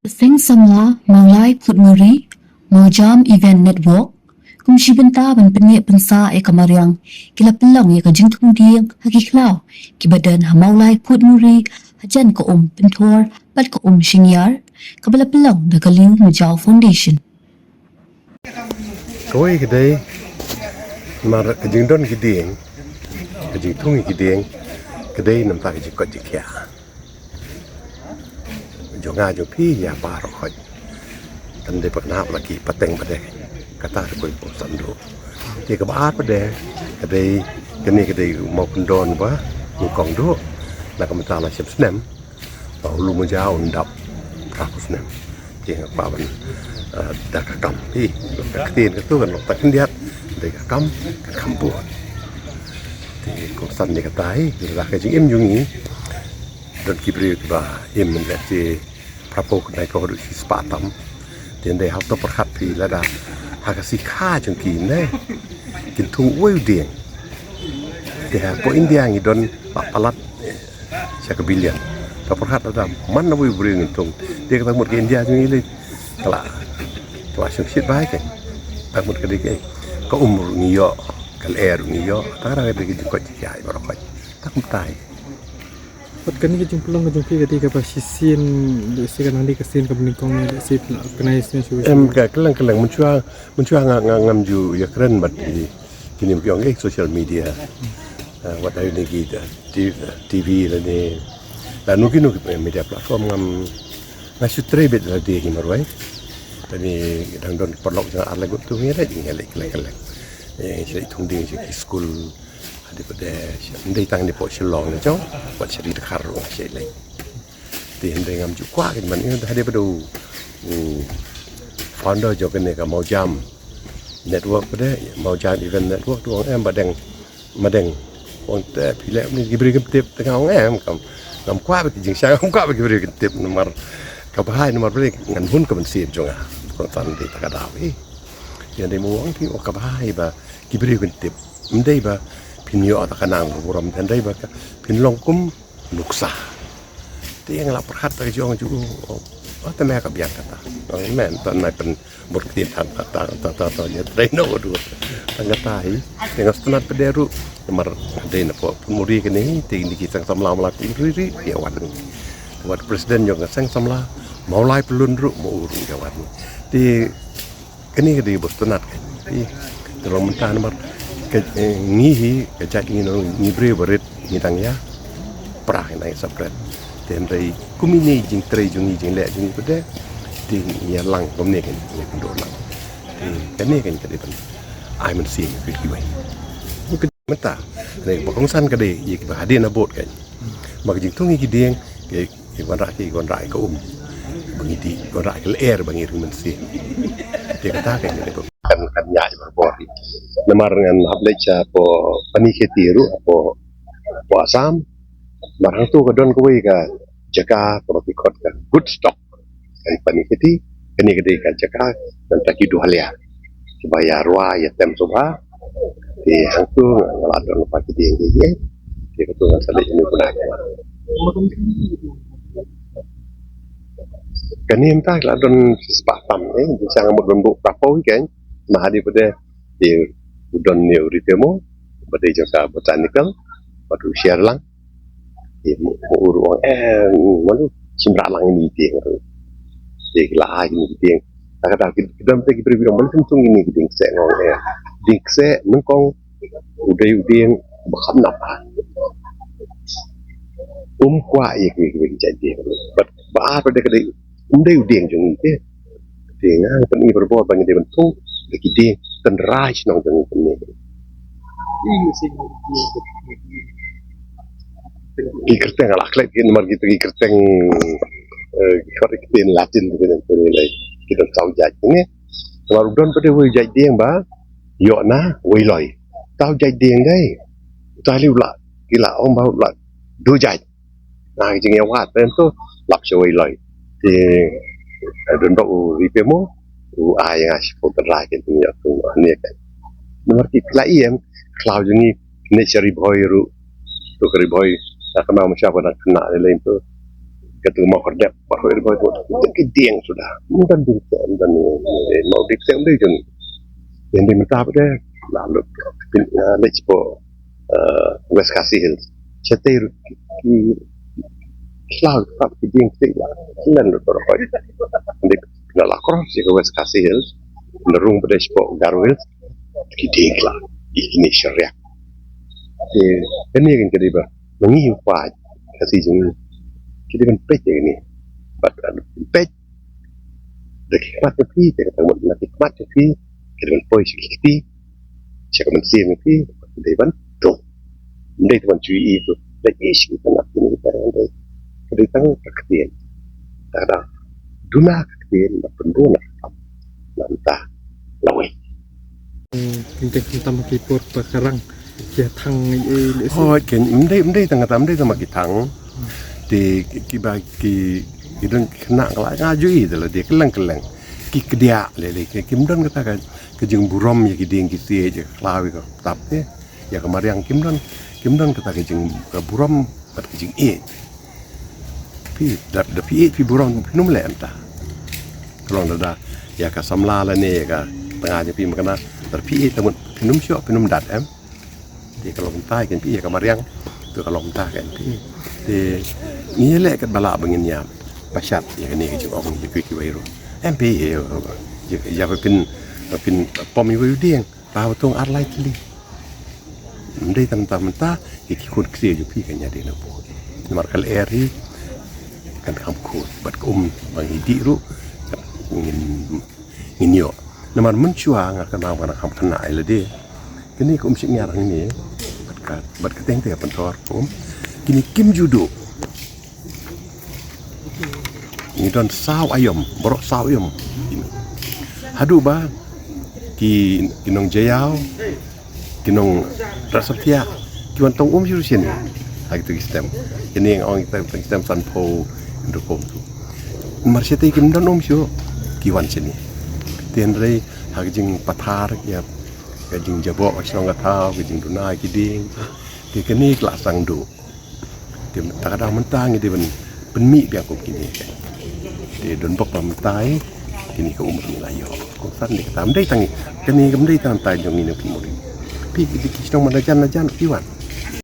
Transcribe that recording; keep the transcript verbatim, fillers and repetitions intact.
Seng Samla Mawlai Phutmuri, Mawjam Event Network, kum shi bynta ban pyneh pynsah ïa ka mariang, ki la pynlong ïa ka jingthung dieng ha ki khlaw kiba don ha Mawlai Phutmuri, hajan ka um Pynthor bad ka um Shingiar, kaba la pynlong da ka Liu Majaw Foundation. Kawei ka dei namar ka jingdon ki dieng, ka jingthung ki dieng, ka dei namar ka jingkoit jingkhiah jong nga jong phi ïa baroh khoit. Tang dei pakna la ki pateng ba dei kata ka kongsan duh. Te kaba ar ba dei, ka dei kane ka dei u maw kyndon ba nyngkong duh. Na ka mynta la shim snem. Ba u Liu Majaw un dap phra phew snem. Te nga kwah ban, eh, da ka kam hi, ka ktien katu kan long ta khyndiat, dei ka kam kan kham bun. Te kongsan ne kata hi, da ka jingim jong ngi, don ki briew kiba im lehse phra phew khyndai phew haduh shi spah tam. Te ndei hap to pyrkhat phi lada ha ka sikha jong ki ne kin thung uwei u dieng. Te hapoh India ngi don palat, eh, sha ka billion. To pyrkhat lada man uwei u briew ngin thung. Te kata mut ka India jong ngi lei ka la, ka la shong shit bha hi. Te mut ka dei ka, ka um ruh ngi ïoh, ka lyer ruh ngi ïoh. Te ka dei ka jingkoit jingkhiah baroh khoit. Te kumta hi. Bad kane ka jingpynlong ka jong phi ka dei kaba shisien, lehse ka nang dei ka sien kaba nyngkong, lehse phi la organize ne shuh shuh? Em, ka kylleng kylleng, mynshuwa, mynshuwa nga, nga ngam ju ïakren bad ki, kine ki ong eh social media. Ah, wat ha kine ki, ah, T-, TV lane, lano kino ki media platform ngam, nga shu trei beit lade ki marwei. Tang dang don ki paralok jong nga ar lai ngut tu ngi leit, ngi leit kylleng kylleng. Eh, ngi leit thung dieng sha ki skul. Hadien ba dei, ym dei tang napoh Shillong ne jong, wat sha ri dkhar ruh nga shait leit. Te hynrei ngam ju kwah kein ban ïa hadien ba dei u, u founder jong kane ka Mawjam Network ba dei, Mawjam Event Network, te u ong em Bah Deng, Bah Deng. U ong te phi leh ne ki briew kim tip, te nga ong em, kam, ngam kwah ba ki jingshisha, ngam kwah ba ki briew kin tip namar kaba bha hi namar ba dei ngan hun ka mynsiem jong nga. Kongsan dei ta ka daw hi. Te hynrei ma u ong phi, oh, kaba bha hi ba ki briew kin tip. Ym dei ba phin ïoh ta ka nang burom, hynrei ba ka phin long kum nuksa. Te nga la pyrkhat ta ka jong ju, oh, oh, te me ka biang kata. Oh, men, ta nai pynbor ktien than ta, ta, ta, ta, ta, ïa trei noh ka dur. Tang kata hi, te nga sngewtynnat pat de ruh, namar dei napoh Phutmuri kane hi, te kine ki seng samla Mawlai Phutmuri ruh, ïa wan. Wat president jong ka seng samla Mawlai Pyllun ruh, ma u ruh ïa wan. Te kane ka dei ba sngewtynnat ka. Te long mynta namar ka, eh, ngi hi, ka jait ngi, ngi briew barit, ngi dang ïa pra, ngi dang ïa separate. Te hynrei kum ine i jingtrei jong ngi, jingleh jong ngi pat de, te ngi ïa lang kumne kein, ngi kynduh lang. Te kane kein ka dei ban ai mynsiem ïa kiwei. Mynta ne ba kongsan ka dei ïa kiba hadien habud kein. Ba ka jingthung ïa ki dieng, ki, ki wanrah ki, ki wanrah ïa ka um. Ba ngi dih, ki wanrah ïa ka lyer ba ngi ring mynsiem. Te kata kein ka dei ba kan, kan ïaid barabor. Namar ngan hap leit sha hapoh Panikheti ruh, hapoh, hapoh Assam. Namar hangto ka don kawei ka jaka kaba ki khot ka Good Stock. Kan Panikheti, kane ka dei ka jaka, nangta ki duh halia. Kiba ïa rwai, ïa tem sngewbha. Te hangto nga la don lypa ki dieng ki, eh. Te kato ngan sa leit ïa kane. Kane mynta la don spah tam, eh. Jingshisha nga mut ban buh phra phew hi kein. Ma hadien pat de, te u don ne u Ripemo, ba dei jong ka botanical, bad u Sherlang. Te ma u ruh u ong em, ma u shim rah lang ine i dieng ruh. Te ki la ai ine i dieng. Ta ka daw ki, ki don te ki briew ki ong ma u shim tung ine i dieng kseh, nga ong em. Dieng kseh nyngkong u dei u dieng ba kham nap bha. Um kwah ïa ki, ki, ki jait dieng ruh. Bad ba ar pat de ka dei, um dei u dieng jong ngi te. Te nga nga pyni barabor ba ngi dei ban thung da ki dieng tynrai shnong jong ngi kumne. Ki kyrteng la klet ki namar ki, ki kyrteng, eh, ki khot ki ktien Latin ki dang pyni lai ki dang saw jait ne. Namar u don pat de wei jait dieng ba ïoh na Weiloi. Tau jait dieng dei. Uta li u la, ki la ong ba u la du jait. Na ki jingïawad pen to lap sha Weiloi. Te, eh, don ba u Ripemo u ai nga shiphew tynrai ki jingïawad tu ne ka. Namar ki la ïem khlaw jong ngi ne sha Ri Bhoi ruh. To ka Ri Bhoi Sa kama ma sha ko na kena le le tu. Katu ma kordep ba ko ko tu. Ki dieng suda. Mdan ding te mdan ni. Ma dik te mdan ding. Yang di mentap de. Lalu pin le po West Khasi Hills. Chete ki Khlaw tap ki dieng kti la. Klen lut bor hoi. Ndik na la cross ïa ka West Khasi Hills. Na rung bdesh po Garo Hills. Ki dieng kla. Ikni shariak. Te kani kan kadi ba. Mangi pa kasi jeng. Kadi ban pej ïa kani. Bat pej. Da ki khmat ka phi te ka tang mut na ki khmat ka phi. Kadi ban poi shi ki kti. Sha ka mynsiem ïa phi dei ban tu. Dei tu ban chui i tu. Dei i shu tang ap ni ka dei. Ka dei tang ka ktien. Ta da duna ka ktien na pynruna ka kam. Na ta lawei. Kin tek tam ki por pa karang. Ki thang i le. Hoi ken mdei mdei tang tam mdei tang ki thang. Te ki ba ki ki don khna ka la nga ju i de la de keleng keleng. Ki kdia le le ki kim don kata ka ka jingburom ïa ki dieng ki siej ïa ka khlaw ïa ka tap te ïa ka mariang kim don kim don kata ka jing ka burom bad ka jingïeit. Phi da da phi ïeit phi burom phi num leh mynta. Ka long da da ïa ka samla lane ïa ka tnga jong phi ma kane da phi ïeit ta mut phi num shoh phi num dat em. Te ka long mynta kan phi ïa ka mariang. Tu ka long mynta kan phi. Te ngi leh kat ba lah ba ngin ïa pashat ïa kane ka jingong ïa ki ki wei ruh. Em phi ïa ïa phin phin pom ïa wei u dieng. Ba ba tung ar lai tylli. Ym dei tang tang mynta ïa ki khun ksiew jong phi kan ïa dei na bun. Namar ka lyer hi kan kham khun bad ka um ba ngi dih ruh ngin ngin ïoh. Namar mynshuwa nga kynmaw ba nga kham khynnah ïa lade. Kine ka um shi ngiar hangne bad ka bad ka teng te ka pynthor ka um. Kine kim ju duh. Ngi don saw aïom, baroh saw aïom. Haduh ba ki ki nong Jaïaw, ki nong Rasaphia, ki wan tong um shuh shuh ne. Ha kitu ki stem. Kine nga ong kita ki stem sanphew hynriew phew tu. Mar sha te kim don um shuh ki wan sini. Te hynrei ha ka jingpathar ïa ka jingjaboh ka shnong ka thaw ka jingduna ki dieng. Te kane ka la sdang duh. Te mynta ka dang mynta ngi dei ban pynmih biang kum kine. Te don bok ba mynta kine ka um ruh ngi la ïoh. Kum san dei kata ym dei tang kane ym dei tang mynta jong ngi ne phi mori. Phi ki dei ki shnong ma la jan la jan ki wan.